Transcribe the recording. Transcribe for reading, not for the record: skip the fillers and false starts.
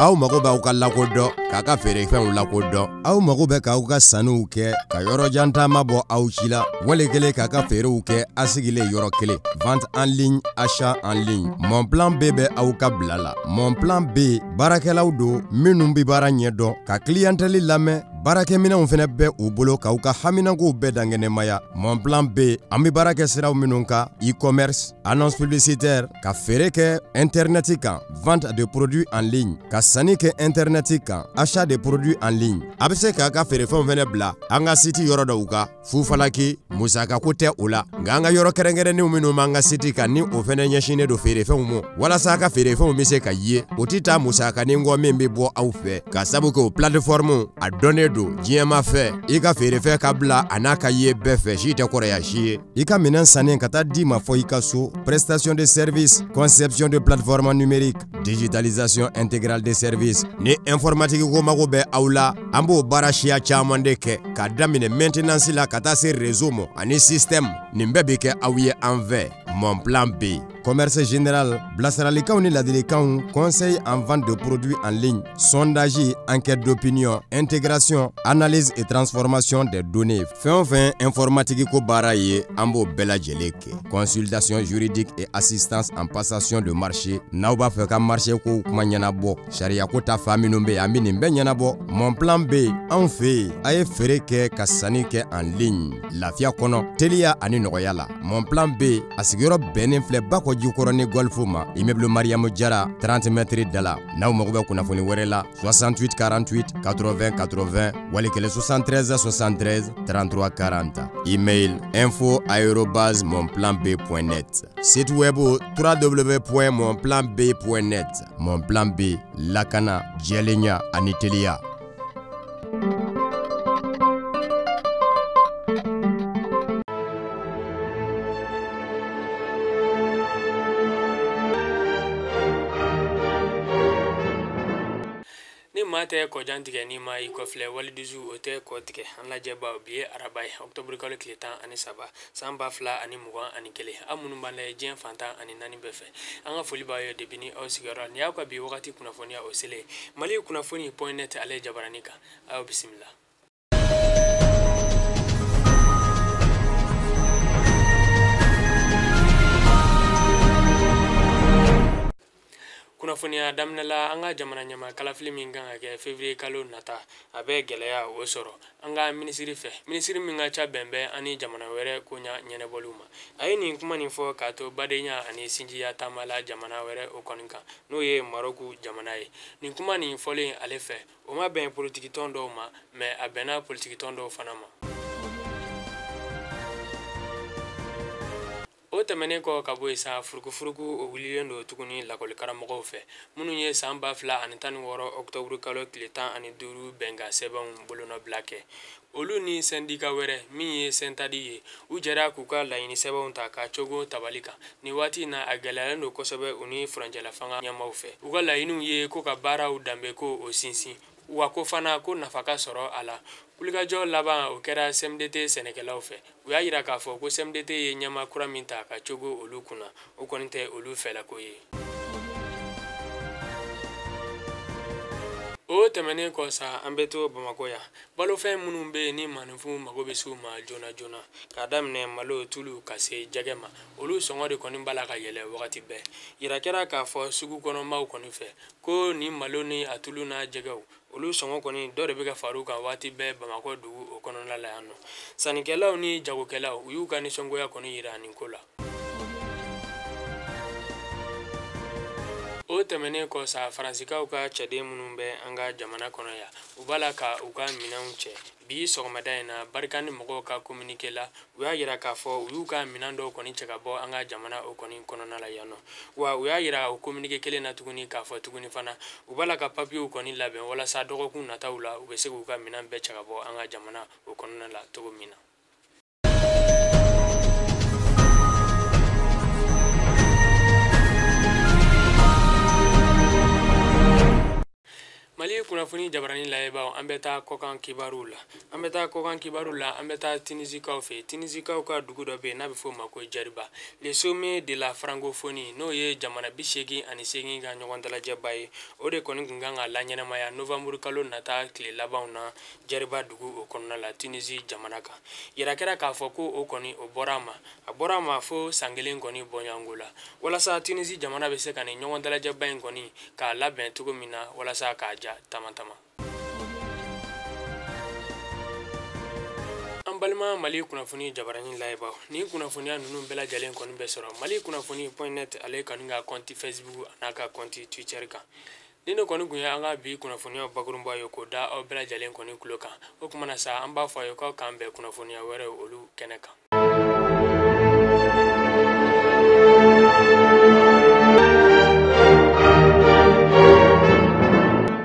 Aw mago b'aw ka lakodɔn, k'a ka feerefɛnw lakodɔn. Aw mago bɛ k'aw ka sanniw kɛ, ka yɔrɔ jan taama bɔ aw ci la, wali kelen k'a ka feerew kɛ a sigilen yɔrɔ kelen. Vente en ligne, achat en ligne. Mon Plan B bɛ aw ka bila la. Mon Plan B baarakɛlaw don minnu bɛ baara ɲɛdɔn, ka clientèle lamɛn, baarakɛminɛnw fɛnɛ bɛ u bolo k'aw ka haminankow bɛɛ dankɛnɛmaya. Mon Plan B, an bɛ baara kɛ siraw minnu kan: e-commerce, annonce publicitaire, ka feere kɛ internet kan, vente de produits en ligne, ka sanni kɛ internet kan, achat de produits en ligne. A bɛ se k'a ka feerefɛnw fɛnɛ bila an ka site yɔrɔ dɔw kan fufalaki, musakako tɛ o la. Nka an ka yɔrɔ kɛrɛnkɛrɛnnenw minnu b'an ka site kan, ni o fɛnɛ ɲɛsinnen don feerefɛnw ma walasa a ka feerefɛnw bɛ se ka ye, o tɛ taa musakanin kɔ min bɛ bɔ aw fɛ, ka sabu kɛ o plateforme a dɔnnen don diɲɛma fɛ. I ka feerefɛn ka bila a n'a ka ye bɛɛ fɛ, si tɛ kɔrɔya si ye. I ka minɛn sannen ka taa d'i ma fɔ i ka so. Prestation de service, conception de plateforme numérique, digitalisation intégrale des services. Ni informatique ko mago bɛ aw la, an b'o baara siya caman de kɛ, k'a daminɛ maintenance la ka taa se réseau ma ani système. Nin bɛɛ bɛ kɛ aw ye an fɛ. Mon Plan B. Commerce général, bilasiralikanw ni ladilikanw, conseil en vente de produits en ligne, sondage, enquête d'opinion, intégration, analyse et transformation des données. Fɛn o fɛn informatique ko baara ye, an b'o bɛɛ lajɛlen kɛ. Consultation juridique et assistance en passation de marché. N'aw b'a fɛ ka marché kow kuma ɲɛnabɔ, sariya ko ta fan minnu bɛ yen, an bɛ nin bɛɛ ɲɛnabɔ. Mon Plan B, anw fɛ yen, a ye feere kɛ ka sanni kɛ en ligne lafiya kɔnɔ, teliya ani nɔgɔya la. Mon Plan B, a sigiyɔrɔ bɛnnen filɛ Bakɔ Jikɔrɔni Golf ma, immeuble Mariamu Jara, 30 mètres da la. N'aw mago bɛ kunnafoni wɛrɛ la, 68 48 80 80, wali kelen 73 73 33 40. Email: info@monplanb.net. Site web: www.monplanb.net. Mon Plan B, lakana, jɛlenya ani teliya. Ni maa tɛ kɔjan tigɛ, ni ma i kɔfilɛ walidusu, o tɛ kɔ tigɛ. An lajɛbaw, bi ye araba ye, ɔktɔburu kalo tile 13, san 2021. Aw minnu b'an lajɛ diɲɛ fan 14 bɛɛ fɛ, an ka foli b'aw ye depi ni aw sigiyɔrɔ. Nin y'aw ka bi wagati kunnafoniya o selen Mali kunnafoni.net ale jabarani kan. Aw bisimila. Kunnafoniya daminɛ la, an ka jamana ɲɛma kalafili min kan ka kɛ février kalo nata, a bɛ gɛlɛya o sɔrɔ an ka minisiri fɛ, minisiri min ka ca bɛn bɛ ani jamana wɛrɛ koɲa ɲɛnabɔliw ma. A ye nin kuma nin fɔ k'a to badenya ani sinjiya taama la jamana wɛrɛ o kɔni kan, n'o ye Marɔku jamana ye. Nin kuma nin fɔlen ale fɛ, o ma bɛn politikitɔn dɔw ma, mɛ a bɛnna politikitɔn dɔw fana ma. O tɛmɛnen kɔ ka bɔ yen sa, furukufuruku o wulilen don tuguni lakɔlikaramɔgɔw fɛ, minnu ye san 2016 ɔktɔburu kalo tile 15 bɛnkan sɛbɛnw bolonɔbila kɛ. Olu ni sɛndika wɛrɛ min ye SYNTADE ye, u jɛra k'u ka laɲini sɛbɛnw ta ka cogo tabali kan. Nin waati in na, a gɛlɛyalen don kosɛbɛ u ni furancɛla fanga ɲɛmaw fɛ. U ka laɲiniw ye ko ka baaraw danbe ko o sinsin, wa ko fana ko nafa ka sɔrɔ a la. Wulikajɔ laban o kɛra CMDT sɛnɛkɛlaw fɛ. U y'a yira k'a fɔ ko CMDT ye ɲɛma kura min ta ka cogo olu kunna, o kɔni tɛ olu fɛlako ye. O tɛmɛnen kɔ sa, an bɛ to Bamakɔ yan. Balofɛn minnu bɛ yen ni maaninfinw mago bɛ s'u ma joona joona, k'a daminɛ malo, tulu, ka se jɛgɛ ma, olu sɔngɔ de kɔni b'a la ka yɛlɛ wagati bɛɛ. Yira kɛra k'a fɔ sugu kɔnɔmaw kɔni fɛ ko nin malo ni a tulu n'a jɛgɛw, olu sɔngɔ kɔni dɔ de bɛ ka far'u kan waati bɛɛ Bamakɔ dugu o kɔnɔna la yan nɔ. Sannikɛlaw ni jagokɛlaw, u y'u ka nisɔngoya kɔni yira nin ko la. O tɛmɛnen kɔ sa, Faransikaw ka cɛden minnu bɛ an ka jamana kɔnɔ yan, u b'a la ka u ka minɛnw cɛ. Bi sɔgɔmada in na, Barkhane mɔgɔw ka communiqué la, u y'a yira k'a fɔ u y'u ka minɛn dɔw kɔni cɛ ka bɔ an ka jamana o kɔni kɔnɔna la yan nɔ. Wa u y'a yira o communiqué kelen na tuguni k'a fɔ tuguni fana, u b'a la ka papiyew kɔni labɛn walasa dɔgɔkun nataw la, u bɛ se k'u ka minɛn bɛɛ cɛ ka bɔ an ka jamana o kɔnɔna la cogo min na. Mali Kunnafoni jabarani layɛbaaw, an bɛ taa kɔkan kibaruw la. An bɛ taa kɔkan kibaruw la, an bɛ taa Tunisikaw fɛ. Tunisikaw ka dugu dɔ bɛ yen n'a bɛ f'o ma ko Jɛriba. Le sommet de la francophonie, n'o ye jamana 88 ka ɲɔgɔn dalajɛba ye, o de kɔni tun kan ka laɲɛnamaya novembre kalo nata tile labanw na Jɛriba dugu o kɔnɔna la, Tunisi jamana kan. Yira kɛra k'a fɔ ko o kɔni o bɔra a ma, a bɔra a ma fo san kelen kɔni bɔɲɔgɔnko la, walasa Tunisi jamana bɛ se ka nin ɲɔgɔn dalajɛba in kɔni k'a labɛn cogo min na, walasa k'a ja tama tama. An balima Mali Kunnafoni jabarani layɛbaaw, nin kunnafoniya ninnu bɛɛ lajɛlen kɔni bɛ sɔrɔ Mali Kunnafoni point net ale kɔni ka compte Facebook an'a ka compte Twitter kan. Ni ne kɔni kun ye an ka bi kunnafoniyaw bakurunba ye k'o da aw bɛɛ lajɛlen kɔni tulo kan, o tuma na sa, an b'a fɔ a ye k'aw k'an bɛn kunnafoniya wɛrɛw olu kɛnɛ kan.